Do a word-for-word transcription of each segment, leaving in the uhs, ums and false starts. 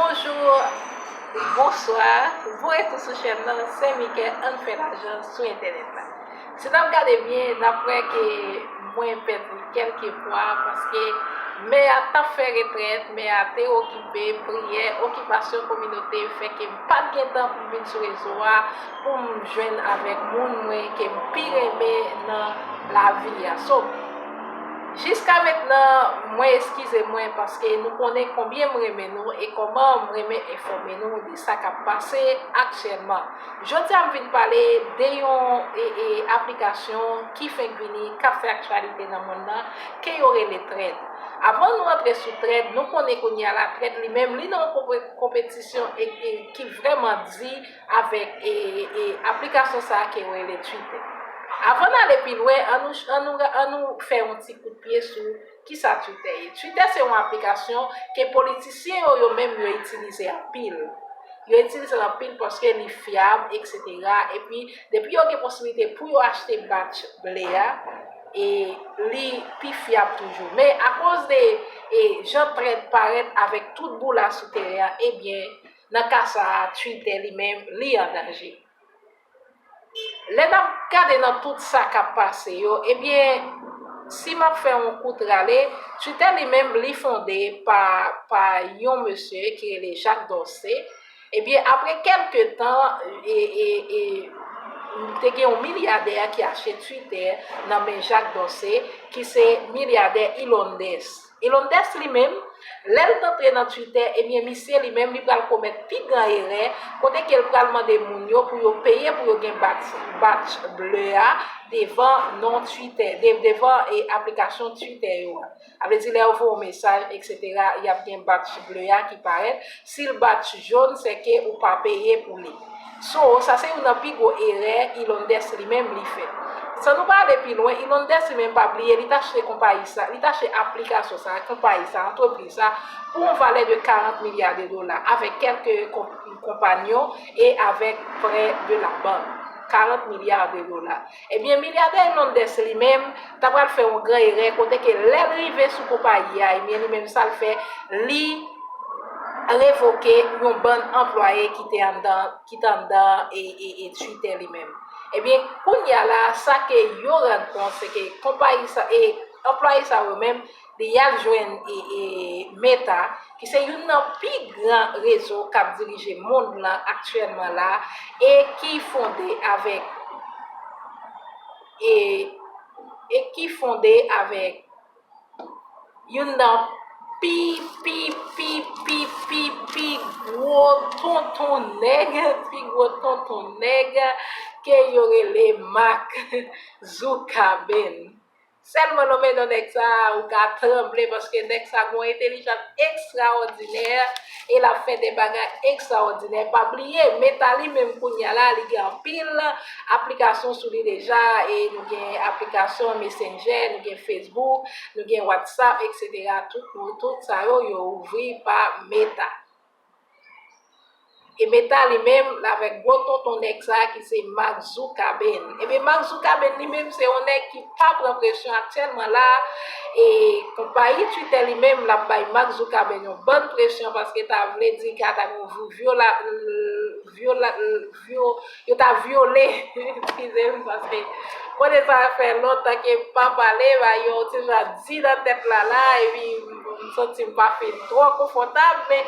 Bonjou, bonswa, bon retou sou chèn nan, Sen Mikè, ann fè lajan sou entènèt la. Si n ap gade byen, n ap wè ke mwen pèdi kèlke pwa, paske mè a t ap fè retrèt, mè a te okipe, priyè, okipasyon kominote, fè ke m pa t gen tan pou m vin sou rezo a, pou m jwenn avèk moun mwen ke m pi renmen nan lavi a. So, jiska mentnan, mwen eskize mwen paske nou konnen konbyen m renmen nou e kòman m renmen enfòme nou de sa k ap pase aktyèlman. Jodi a, m vin pale de yon e, e, aplikasyon ki fenk vini, k ap fè aktyalite nan monn nan, ke yo rele Threads. Avan nou antre sou Threads, nou konnen kounye a la Threads li menm, li nan yon konpe-, konpetisyon e, e, ki vrèman di avèk e, e, aplikasyon sa a ke yo rele Twitter. Avan n ale pi lwen, an nou, an nou, an nou fè yon ti kout pye sou kisa Twitter ye. Twitter se yon aplikasyon ke politisyen yo, yo menm yo itilize anpil. Yo itilize l anpil paske li fyab, etsetera. Epi, depi yo gen posiblite pou yo achte batch ble a, e li pi fyab toujou. Men akoz de e, jan Threads parèt avèk tout boul la sou teren an, ebyen, nan ka sa a, Twitter li menm, li an danje. Lè n ap gade nan tout sa k ap pase yo, ebyen, si m ap fè yon kout rale, Twitter li menm, li fonde pa, pa yon mesye ki rele Jack Dorsey. Ebyen, apre kèlke tan, e, e, e, te gen yon milyadè ki achte Twitter nan men Jack Dorsey, ki se milyadè Elon Musk. Elon Musk li menm, lè l t antre nan Twitter, ebyen, misye li menm, li pral komèt pi gran erè, kote ke l pral mande moun yo pou yo peye pou yo gen batch, batch ble a devan non Twitter, de-, devan, e, aplikasyon Twitter yo a. Sa vle di, lè yo voye yon mesaj, etsetera, y ap gen batch ble a ki parèt. Si l batch jòn, sèke ou pa peye pou li. So, sa se youn nan pi gwo erè Elon Musk li menm li fè. San nou pa ale pi lwen, Elon Musk li menm pa bliye, li t achte konpayi sa, li t achte aplikasyon sa, konpayi sa, antrepriz sa, pou yon valè de karant milya de dola, avèk kèlke konp-, konpanyon e avèk prè de la bank. Karant milya de dola. Ebyen, milyadè Elon Musk li menm, ta pral fè yon gran erè, kote ke lè l rive sou konpayi a, ebyen, li menm sa l fè, li revoke yon bann anplwaye ki te anndan, ki te anndan e, e, e Twitter li menm. Ebyen, kounye a la, sa ke yo rann kont, se ke konpayi sa, e anplwaye sa yo menm, li al jwenn e, e Meta, ki se youn nan pi gran rezo k ap dirije mond lan aktyèlman la, e ki fonde avèk, e, e ki fonde avèk youn nan pi, pi, pi, pi, pi, pi gwo tonton nèg, pi gwo tonton nèg ke yo rele Mark Zuckerberg. Sèlman nonmen non nèg sa a, ou ka tranble, paske nèg sa a gon entèlijans ekstraòdinè e l ap fè de bagay ekstraòdinè. Pa bliye, Meta li menm kounye a la, li gen anpil aplikasyon sou li deja, e nou gen aplikasyon Messenger, nou gen Facebook, nou gen WhatsApp, etsetera. Tout, tout sa yo, yo ouvri pa Meta. E Meta li menm, l avèk gwo tonton nèg sa a ki se Mark Zuckerberg. Ebyen, Mark Zuckerberg li menm, se yon nèg ki pa pran presyon aktyèlman la. E konpayi Twitter li menm, l ap bay Mark Zuckerberg yon bann presyon, paske ta vle di ke ta gen yon vyola-, vyola-, vyo-, yo ta vyole, eskize m, paske kote sa fè lontan ke m pa pale, ba yo ti jan di nan tèt la la, epi m santi m pa fin twò konfòtab, men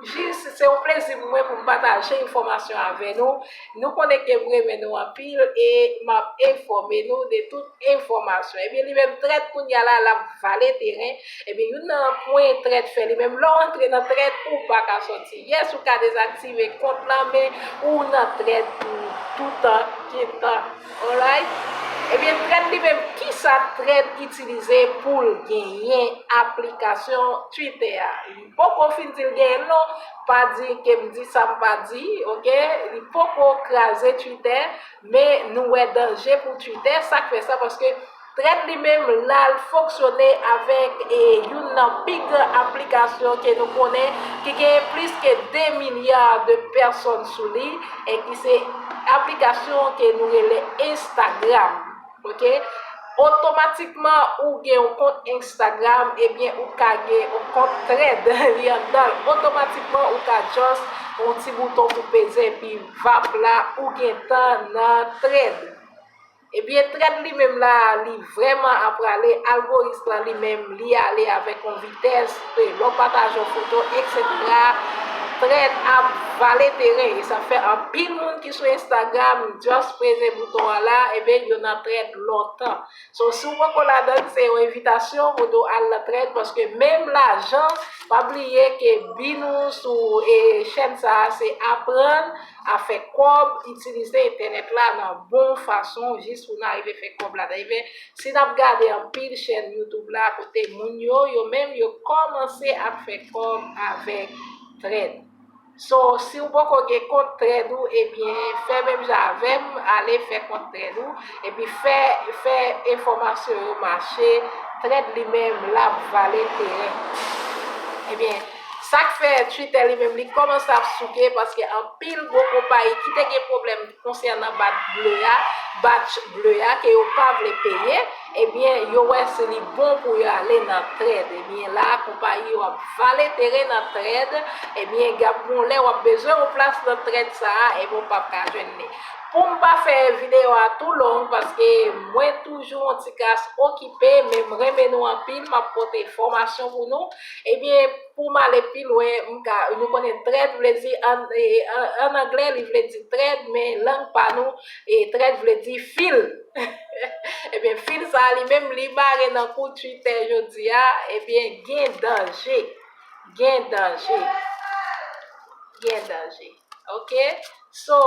jis se yon plezi pou mwen pou m pataje enfòmasyon avè nou. Nou konnen ke m renmen nou anpil e m ap enfòme nou de tout enfòmasyon. Ebyen, li menm Threads kounye a la, l ap vale teren. Ebyen, youn nan pwen Threads fè li menm, lè w antre nan Threads, ou pa ka sòti. Yes, ou ka dezaktive kont lan, men ou nan Threads pou toutan, ki tan. Alright? Ebyen, Threads li menm, kisa Threads itilize pou l genyen aplikasyon Twitter a? Li poko fin di l genyen l non, pa di ke m di sa m pa di, oke? Li poko kraze Twitter, men nou wè danje pou Twitter. Sa k fè sa? Paske Threads li menm, l al fonksyone avèk, e, youn nan pi gran aplikasyon ke nou konnen, ki genyen plis ke de milya de pèsòn sou li, e ki se aplikasyon ke nou rele Instagram. Oke? Otomatikman ou gen yon kont Instagram, ebyen ou ka gen yon kont Thread li anndan l. Otomatikman ou ka just yon ti bouton pou peze epi vap la ou gentan nan Thread. Ebyen Thread li menm la, li vrèman ap prale, algoritm lan li menm li ale avèk yon vitès, lè w pataje yon foto, etsetera. Thread ap vale teren e sa fè anpil moun ki sou Instagram just peze bouton an la, ebyen yo nan Thread lontan. So, si w poko ladann, se yon envitasyon pou w al nan Thread, paske menm lajan, pa bliye ke bi nou sou e, chèn sa a, se aprann a fè kòb, itilize entènèt la nan bon fason, jis pou n arive fè kòb ladan. Ebyen, si n ap gade anpil chèn YouTube la, kote moun yo, yo menm, yo kòmanse ap fè kòb avèk Thread. So, si w poko gen kont Thread ou, ebyen, fè menm jan avè m, ale fè kont Thread ou, epi fè, fè enfòmasyon yo mache, Thread li menm, l ap vale teren. Ebyen, sa k fè Twitter li menm, li kòmanse ap souke, paske anpil gwo konpayi ki te gen pwoblèm konsènan badge ble a, badge ble a, ke yo pa vle peye, ebyen, yo wè si li bon pou yo ale nan Thread. Ebyen, la, konpayi yo ap vale teren nan Thread. Ebyen, gen yon lè w ap bezwen yon plas nan Thread sa a, ebyen, w p ap ka jwenn li. Pou m pa fè videyo a twò long, paske mwen toujou yon ti kras okipe, men m renmen nou anpil, m ap pote enfòmasyon pou nou. Ebyen, pou m ale pi lwen, m ka, nou konnen Thread vle di, an, e, an, an anglè, li vle di thread, men lang pa nou, e, Thread vle di fil. Ebyen, fil sa a li menm, li bare nan kou Twitter jodi a, ebyen, gen danje. Gen danje. Gen danje. Ok? So,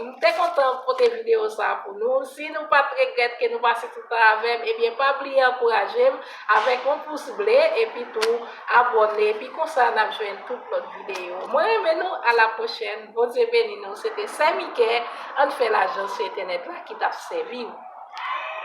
m te kontan pote videyo sa a pou nou. Si nou pa t regrèt ke nou pase tout tan avè m, ebyen, pa bliye ankouraje m avèk yon pous ble, epi tou abòne, epi konsa n ap jwenn tout lòt videyo. Mwen renmen nou, a la pwochèn. Bondye beni nou. Se te Sè Mikè, ann fè lajan sou entènèt la ki t ap sèvi nou.